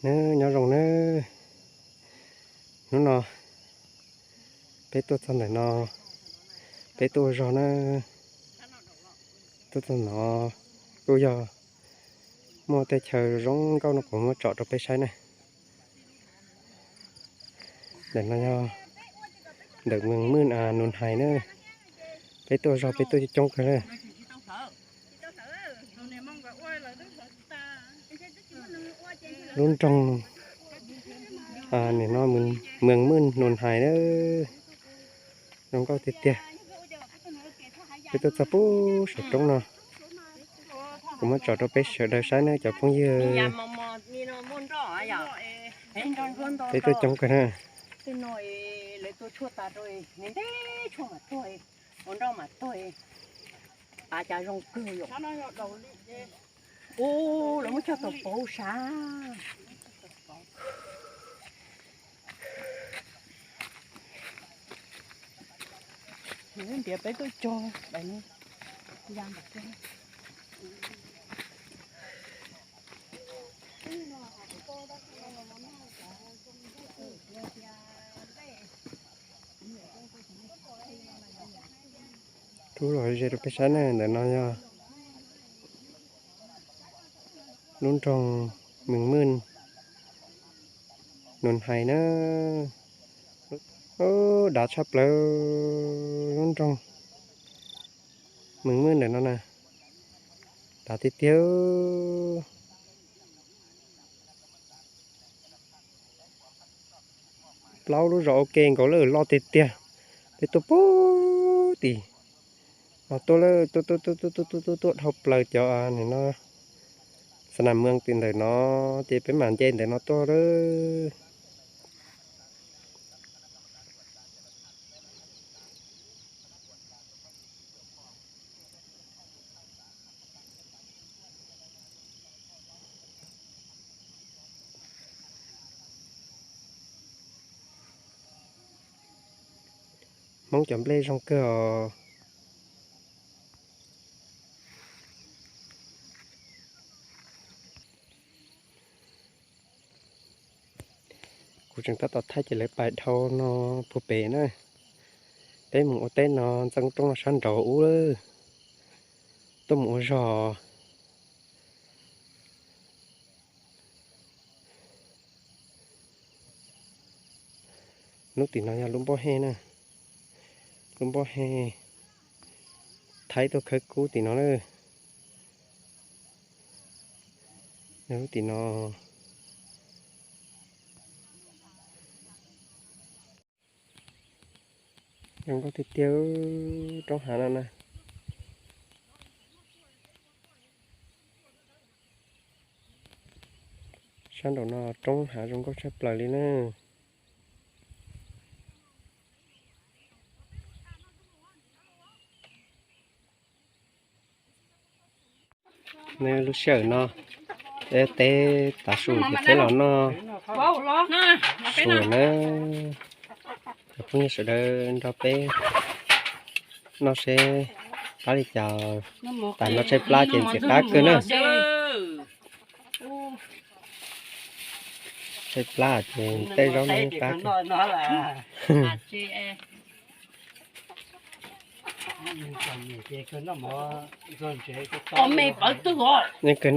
Neb nyob zoo nawb. Hnub no peb tuaj txog ntawm no, peb tuaj ua zog na. Tuaj txog no kuj yog muaj tej chaw zoo nkauj no kuv muab tsom rau peb saib na. Ntawm no yog ntawm Mws Mwj Nus Hais na. Peb tuaj ua zog peb tuaj coob kawg na. Lub nroog, nim no Mws Mwj Nus Hais na, zoo nkauj tiag tiag. Peb tuaj txog pub saum roob no, kuv muab tsom rau peb sawv daws saib na cov phooj ywg. Peb tuaj coob kawg na. Ua cas zoo kawg yom. Ub, lawv muab cog tau pauv sav. Ntiav peb tuaj cog daim no. Rub los ze rau peb saib na, ntawm no yog lub nroog Mws Mwj Nus Hais na. Dav tshaj plaws lub nroog Mws Mwj ntawm no na. Dav tiag tiag. Plaub lub zos ua ke nkaus lawm, loj tiag tiag. Peb tuaj pub tim no tuaj lawm, tuaj tuaj tuaj tuaj tuaj tuaj tuaj dhau plaws cov nim no xa nas mws tim ntawm no, ces peb mam nce ntawm no tuaj lawm. Hmoob cov nplej zoo kawg os. Kuv tseem tab tom thaij ces lawv pais dhau no puag pem na. Peb mus ua teb no ntxeev roob no sab nraud ub lawm. Tuaj mus ua zog. Lub tim no yog lub npoj hej na. Lub npoj hej, Thaib tuaj khawb kub tim no na. Lub tim no zoo nkauj tiag tiag, roob hav no na. Sab nraum no roob hav zoo nkauj tshaj plaws li na. Lub sij hawm no peb teb tav su ces peb los noj su na. Cov phooj ywg sawv daws nrog peb noj seb qab li cas. Tas noj tshaib plab ces ntxim qab kawg na. Tshaib plab ces tej zaub no yeej qab kawg. Yeej kawg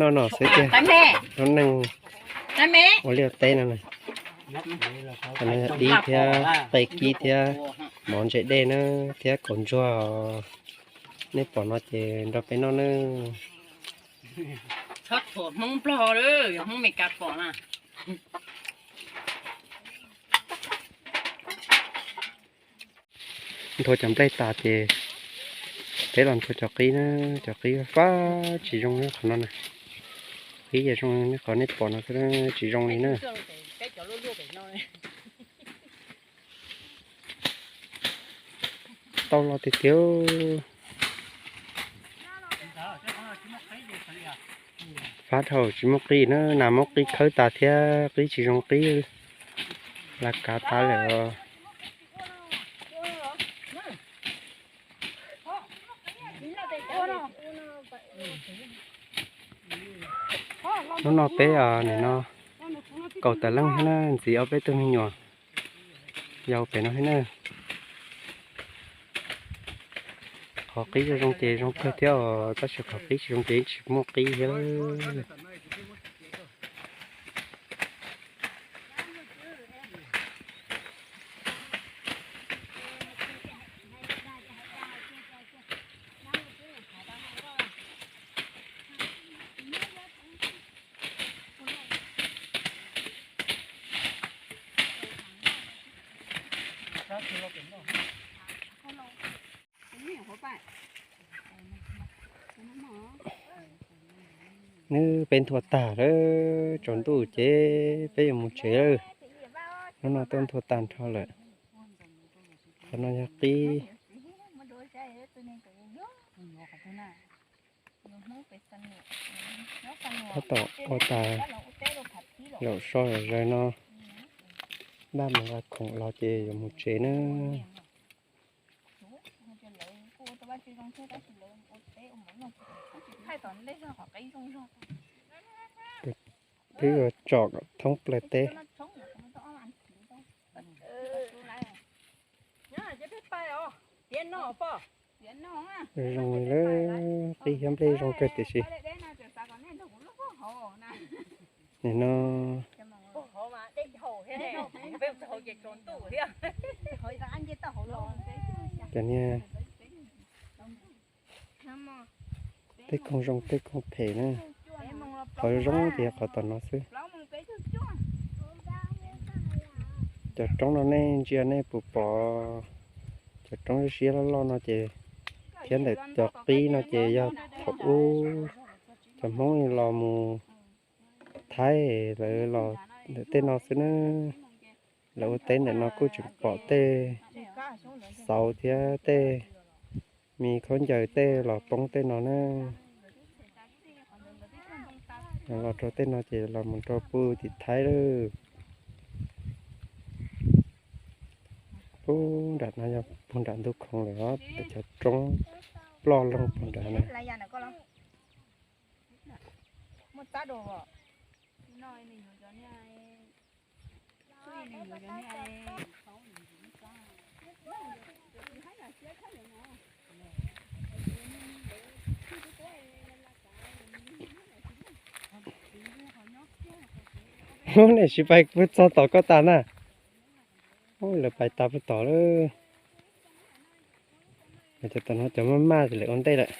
noj no xwb tiag. Lub neej ua liaj ua teb no na. Dib thiab qe kib thiab mov ntse dej na, thiab kaus ntsuag. Nej pom no ces nrog peb noj nawb. Txhob thuam Hmoob Nplog, yog Hmoob Meskas pom na. Nthua cov nplej tas ces peb los nthua cov qib na. Cov qib fab tsis zoo qhov no na. Qib ces zoo qhov nej pom no xwb, tsis zoo li na. Tau los tiag tiag. Fab dhau tsis muaj qib na, nas muab qib khawb tas thiab, qib tsis zoo, qib la kav tas lawm os. Hnub no peb nim no Kaum tawm leej thiab na, ntxiv ob peb tug me nyuam yau pem no thiab na. Qhov qib zoo zoo ces zoo kawg thiab os, tab sis qhov qib tsis zoo ces tsis muaj qib thiab. Nws peb nthua tag lawm, tsaus ntuj ces peb yuav mus tsev lawm. Hnub no tuaj nthua tag nrho lawm. Qhov no yog qib. Tab tom ua tas zaum so zaum zawg no, npaj mus nqa khoom los ces yuav mus tsev na. Twb yuav tsom thoob plaws teb. Zoo li lawm, qib thiab nplej zoo kawg tiam sis nim no cov niag tej koog zoo tej koog phem na, qhov zoo ces yog qhov tom no xwb. Cov roob no nej ntsia nej puas pom, cov roob siab loj loj no ces, thiab ntawm cov qib no ces yog thaum ub cov Hmoob los mus Thaib lawv los ntawm tej no xwb na. Lawv ua teb ntawm no kuj tseem pom tej xauv thiab tej me khaub ncaws tej los poob tej no na. Los rau tej no ces los mus rau puag tim Thaib lawm. Puag nram no yog puag nram ntug khoov lawm os, cov roob ploj loog puag nrad na. Nej sim pais puag txog tom ko tas na. Lawv pais tas puag tom lawm. Cov tom no cov maj maj ces lawv ua ntej lawm.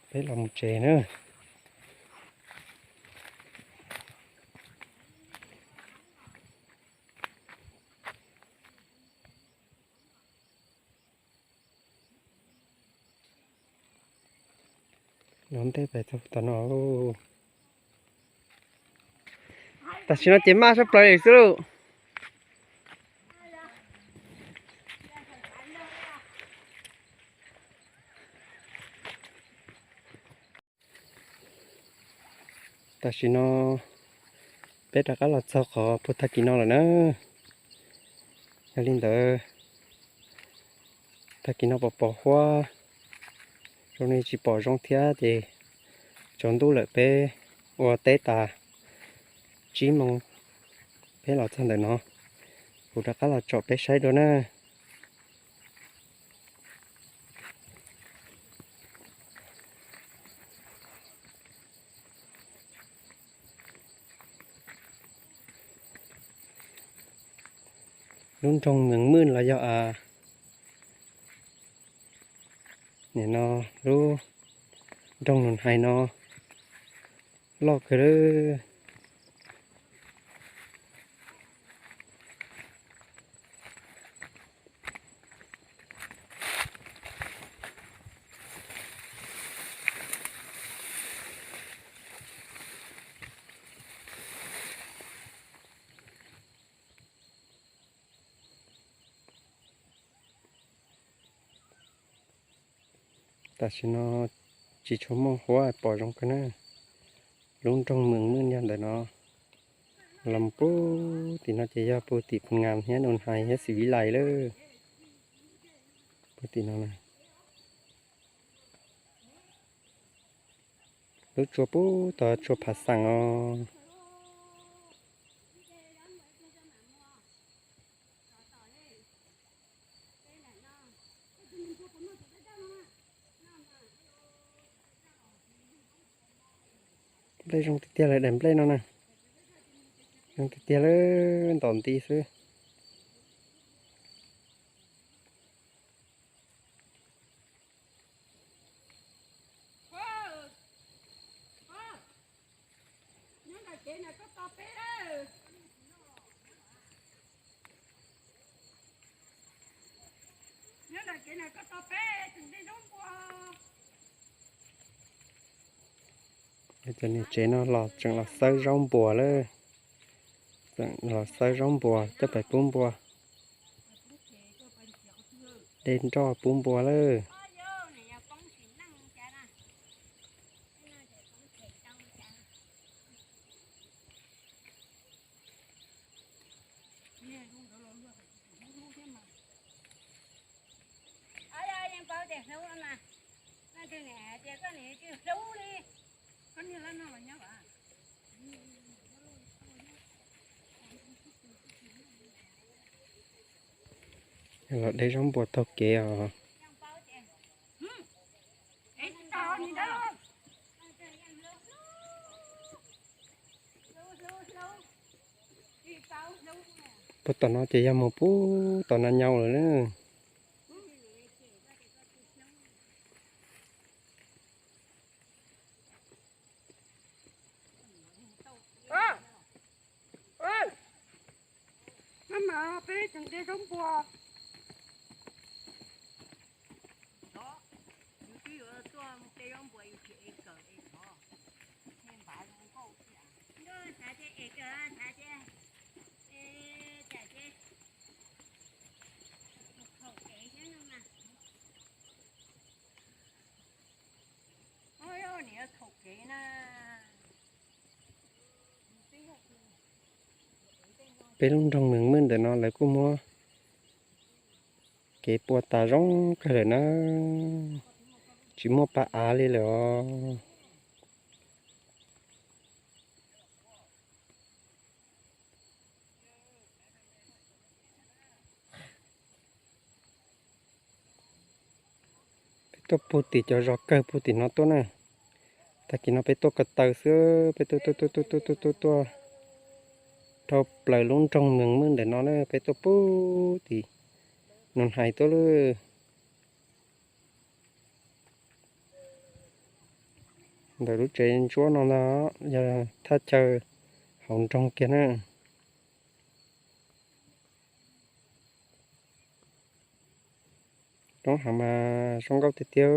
Peb los mus tsev na. Los ntej pais txog tom no. Tam sim no ces maj sab plaws li xwb lauj. Tam sim no peb rov qab los txog qhov puag tag kis no lawm na. Yog li ntawd, tag kis no pos pos huab, zoo li tsis pom zoo thiab ces tsaus ntuj lawm, peb ua teb tas tsib moos peb los txog ntawm no, kuv rov qab los tsom peb saib dua na. Lub nroog Mees Mwj los yog a, nim no lub nroog Nus Hais no loj kawg lawm. Tam sim no tsis tshua muaj huab pom zoo kawg na. Lub nroog Mees Mwj yog ntawm no. Los puag tim no ces yog puag tim Phoo Ngam thiab Nus Hais thiab Xis Vib Lais lawm. Puag tim no na. Lub tsua puag tod tsua phav xeem os. Nplej zoo tiag tiag lawm, daim nplej no na. Zoo tiag tiag lawm, ntom nti xwb. Cov niam tsev no los tseem los xawb zaub npuas lawm. Tseem los xawb zaub npuas coj pais pub npua. De nroj pub npua lawm. Los de zaub npuas taug kev os. Puag tom no ces yog mus puag tom no nyau lawm na. Maj mam peb tseem de zaub npua. Peb lub nroog Mees Mwj ntawm no lawv kuj muab kev pua tas zoo kawg lawm na, tsis muaj pa av li lawm os. Peb tuaj puag tim cov zos kawg puag tim no tuaj na. Tag kis no peb tuaj ko taw xwb, peb tuaj tuaj tuaj tuaj tuaj tuaj tuaj rau plaws lub nroog Mees Mwj ntawm no na, peb tuaj puag tim Noos Hais tuaj lawm. Ntawm lub tsev ntsuab no ntag, yog thaj chaw hauv nroog kiag na. Roob hav mas zoo nkauj tiag tiag.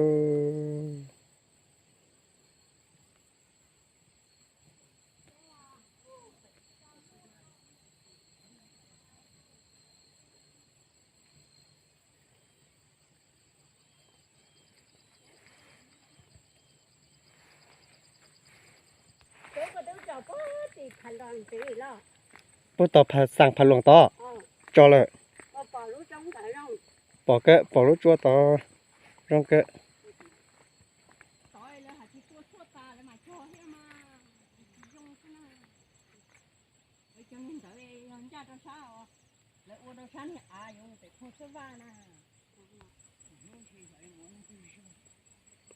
Puag tom phav xeem phav luas tod tso lawm. Pom kawg, pom lub tsua tod zoo kawg.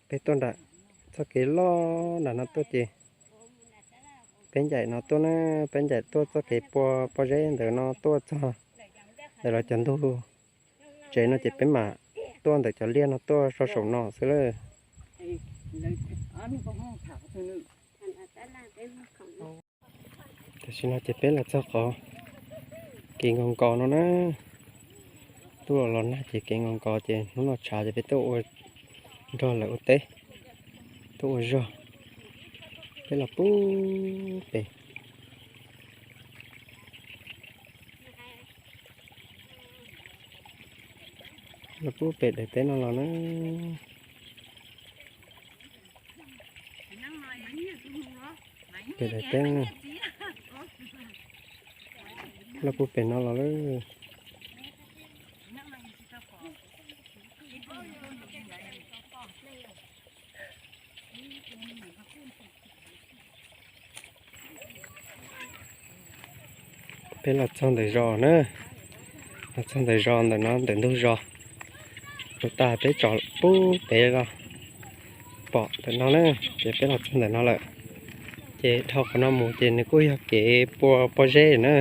Peb tuaj nram txoj kev loj nram no tuaj ces peb ncaim no tuaj na, peb ncaim tuaj txoj kev pua pob zeb ntawm no tuaj txog ntawm lawv cov ntug tsev no ces peb mam tuaj ntawm cov liaj no tuaj so saum no xwb lawm. Tam sim no ces peb los txog qhov kev nkaus nkaus no na. Tuaj los nag ces kev nkaus nkaus ces hnub no tshav ces peb tuaj ua nrog lawv ua teb, tuaj ua zog. Peb los pub pem, los pub pem daim teb no los na. Pem daim teb, los pub pem no los lawm. Peb los txog ntawm zos na, los txog ntawm zos ntawm no ntawm ntug zos. Tus tag peb tso pub pem los pom ntawm no na, ces peb los txog ntawm no lawm. Ces dhau qhov no mus ces nws kuj yog kev pua pob zeb na.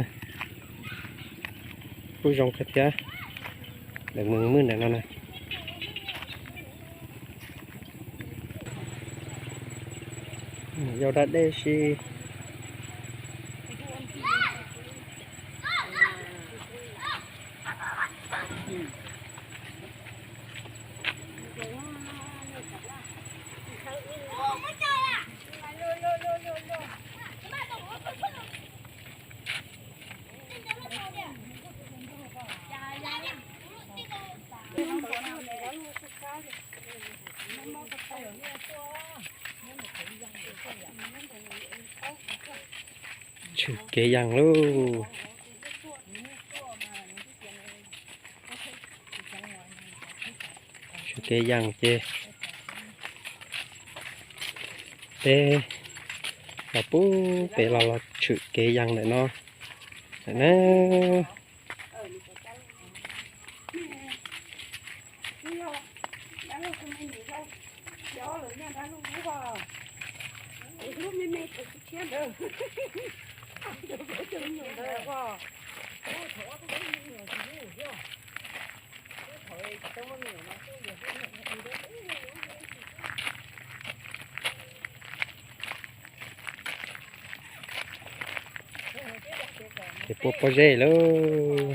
Kuj zoo kawg thiab. Lawv mus mwj ntawm no na. Yau dab dej si. Tshwm kev yees lauj. Tshwm kev yees ces peb los pub pem los los tshwm kev yees ntawm no lawm na. Ces pua pob zeb lauj.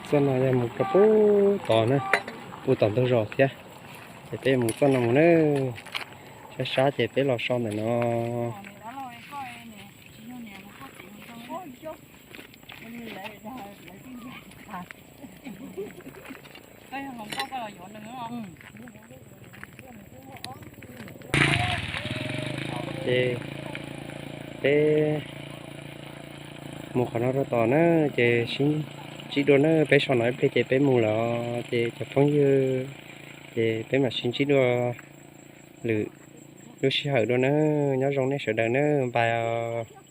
Txoj no yog mus rau pub tod na, pub tom ntug zos thiab. Ces peb mus txoj no mus na, sab sab ces peb los so ntawm no. Ces peb mus qhov no rau tom na, ces sib ntsib dua na, peb so no ib pliag ces peb mus lawm ces cov phooj ywg, ces peb mam sib ntsib dua lwm lub sij hawm dua na, nyob zoo nej sawv daws na, npais os.